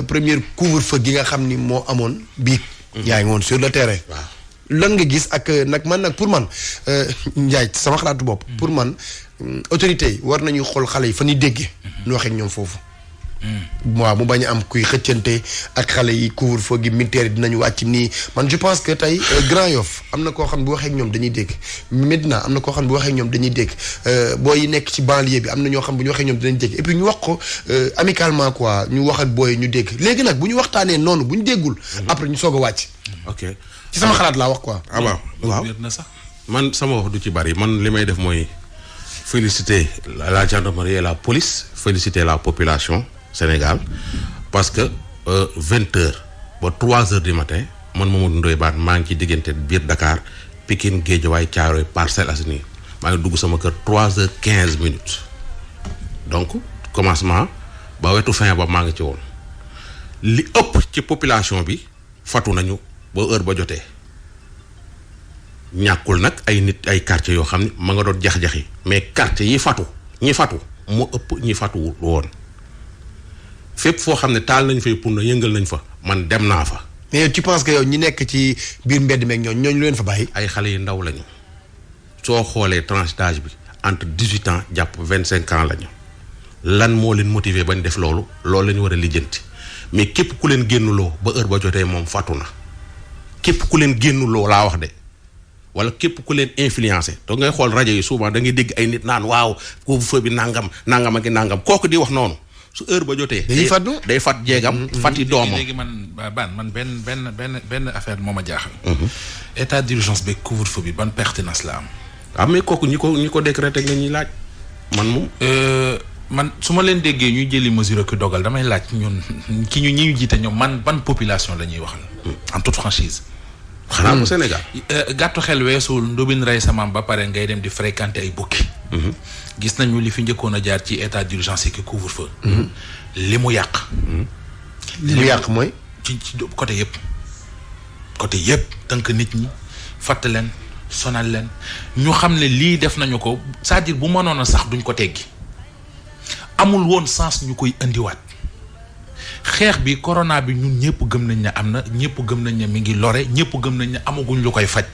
premier couvre-feu gi nga xam ni moo amoon bii. yaa ngi woon sur le terrain. waaw lan nga gis ak nag pour man Ndiaye sama xalaatu bopp. pour man autorités yi war nañu xool xale yi fa ñuy déggee. ñu waxee ak ñoom foofu. waaw mu bañ a am kuy xëccante ak xale yi couvre-feu gi militaire yi dinañu wàcc nii man je pense que tey Grand Yoff am na koo xam ne bu waxee ak ñoom dañuy dégg Médina am na koo xam ne bu waxee ak ñoom dañuy dégg booy yi nekk ci banlieue bi am na ñoo xam bu ñu waxee ak ñoom dinañ dégg et puis ñu wax ko amicalement quoi ñu wax ak booy ñu dégg léegi nag bu ñu waxtaanee noonu bu ñu déggul. après ñu soog a wàcc. ok ci sama xalaat laa wax quoi. waaw man sama wax du ci bari man li may def mooy féliciter la gendarmerie et la police féliciter la population Sénégal parce que 20h ba 3h du matin man Mamadou Ndoye Bane maa ngi ci diggante biir Dakar Pikine Guédiawaye Thiaroye Parcelles Assainies maa ngi dugg sama kër 3h15 donc commencement ba wetu fin ba maa ngi ci woon li ëpp ci population bi fatu nañu ba heure ba jotee ñàkkul nag ay nit ay quartiers yoo xam ne ma nga doon jax-jaxi mais quartiers yi fatu ñi fatu moo ëpp ñi fatuwul woon fépp foo xam ne taal nañ fay pour na yëngal nañ fa man dem naa fa. mais tu penses que yow ñi nekk ci biir mbedd meeg ñooñu lu leen fa bàyyi. ay xale yu ndaw lañu soo xoolee tranche d'âge bi entre 18 ans jàpp 25 ans lañu lan moo leen motiver bañ def loolu la ñu war a lijjanti mais képp ku leen génnuloo ba heure ba jotee moom fatu na képp ku leen génnuloo laa wax de wala képp ku leen influencé te ngay xool rajo yi souvent da ngay dégg ay nit naan waaw couvre-feu bi nangam ak nangam kooku di wax noonu. su heure ba jotee. day fat jeegam. fati doomam léegi man benn affaire moo ma jaaxal. état d'urgence beeg couvre-feu bi ban pertinence la am. ah mais kooku ñi ko décrété nga ñuy laaj man moom. man su ma leen déggee ñuy jëli mesure ki dogal damay laaj ñun ñi ñu jiite ñoom ban population la ñuy waxal. en toute franchise. xanaa ko Sénégal. gàttu xel weesuwul ndobin rey sa maam ba pare ngay dem di fréquenter ay bukki. gis nañu li fi njëkkoon a jaar ci état d'urgence ki couvre-feu. li mu yàq. li mu yàq mooy. ci côté yëpp tënk nit ñi fàtt leen sonal leen ñu xam ne lii def nañu ko c'est-à-dire bu mënoon a sax duñ ko teggi amul woon sens ñu koy indiwaat xeex bi corona bi ñun ñëpp gëm nañ ne am na ñëpp gëm nañ ne mi ngi lore ñëpp gëm nañ ne amaguñ lu koy faj.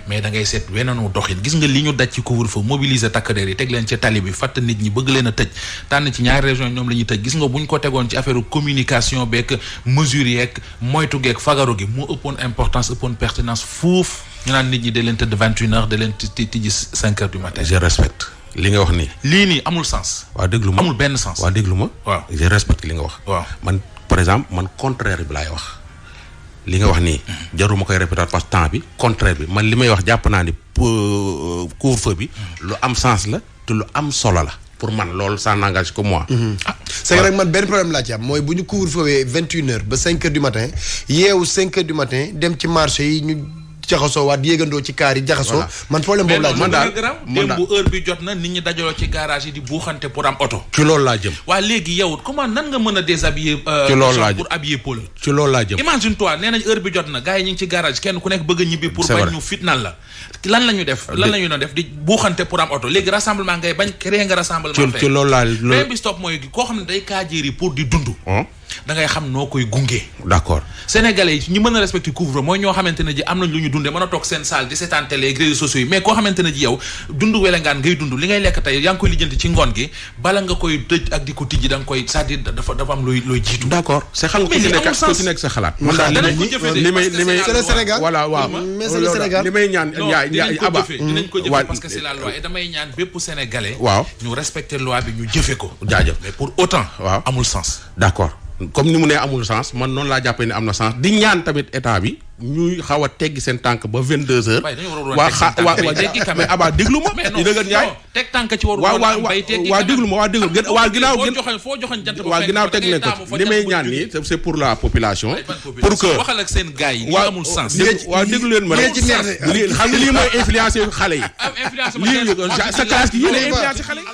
mais da ngay seet wenenu doxin gis nga li ñu daj ci couvre-feu mobiliser takk der yi teg leen ci tali bi fàtt nit ñi bëgg leen a tëj tànn ci ñaari région ñoom la ñuy tëj gis nga buñ ko tegoon ci affaire communication beeg mesures yeeg moytu geeg fagaru gi moo ëppoon importance ëppoon pertinence fuuf ñu naan nit ñi da leen tëdd 21h da leen tijji 5h du matin. je respecte li nga wax nii. lii nii amul sens. waaw déglu ma amul benn sens. waaw déglu ma. waaw je respecte li nga wax. waaw man par exemple man contraire bi laay wax li nga wax nii. jaruma koy répéter parce que temps bi contraire bi man li may wax jàpp naa ni couvre-feu bi. lu am sens la te lu am solo la. pour man loolu ça n'engage que moi. c'est que rek man benn problème laa ci am mooy bu ñu couvre-feu 21h ba 5h du matin yeewu 5h du matin dem ci marché yi ñu. jaxasoo waat yéegandoo ci kaar yi jaxasoo. man problème boobu laa man daal démb bu heure bi jot na nit ñi dajaloo ci garage yi di buuxante pour am oto. ci loolu laa jëm. waa léegi yow comment nan nga mën a déshabiller. ci loolu laa jëm pour habiller Paul. ci loolu laa jëm. imagine toi nee nañ heure bi jot na gars yi ñu ngi ci garage kenn ku nekk bëgg a ñibbi. pour bañ ñu fitnal la. lan la ñu def lan la ñu doon def di buuxante pour am oto léegi rassemblement ngay bañ créer nga rassemblement. ci loolu laa mais bi stop mooy koo xam ne day kaajeeri pour di dund. da ngay xam noo koy gunge. d'accord sénégalais yi ñi mën a respecter couvre-feu mooy ñoo xamante ne ji am nañ lu ñu dundee mën a toog seen salle di seetaan télé ak réseaux sociaux yi mais koo xamante ne ji yow dund welengaan ngay dund li ngay lekk tey yaa ngi koy lijjanti ci ngoon gi bala nga koy tëj ak di ko tijji da nga koy c'est-à-dire dafa am looy jiitu. d'accord c'est xam nga ku ci nekk sa xalaat. man daal li may c'est le Sénégal. voilà waaw mais c'est le Sénégal. li may ñaan Aba dinañ ko jëfe parce que c'est la loi et damay ñaan bépp sénégalais. waaw ñu respecter loi bi ñu jëfe ko. jaajëf mais pour autant. waaw amul sens. d'accord comme ni mu ne amul sens man noonu laa jàppee ne am na sens di ñaan tamit état bi ñuy xaw a teggi seen tànk ba 22h. mais Aba déglu ma. mais non teg tànk ci waru waaw déglu ma waaw ginnaaw foo joxoñ jant waaw ginnaaw teg ne ko li may ñaan nii c'est pour la population. pour que waxal ak seen gars yi. waaw amul sens. waaw déglu leen ma rek xam nga lii mooy influencer xale yi. lii sa classe gi yéen a influencer xale yi.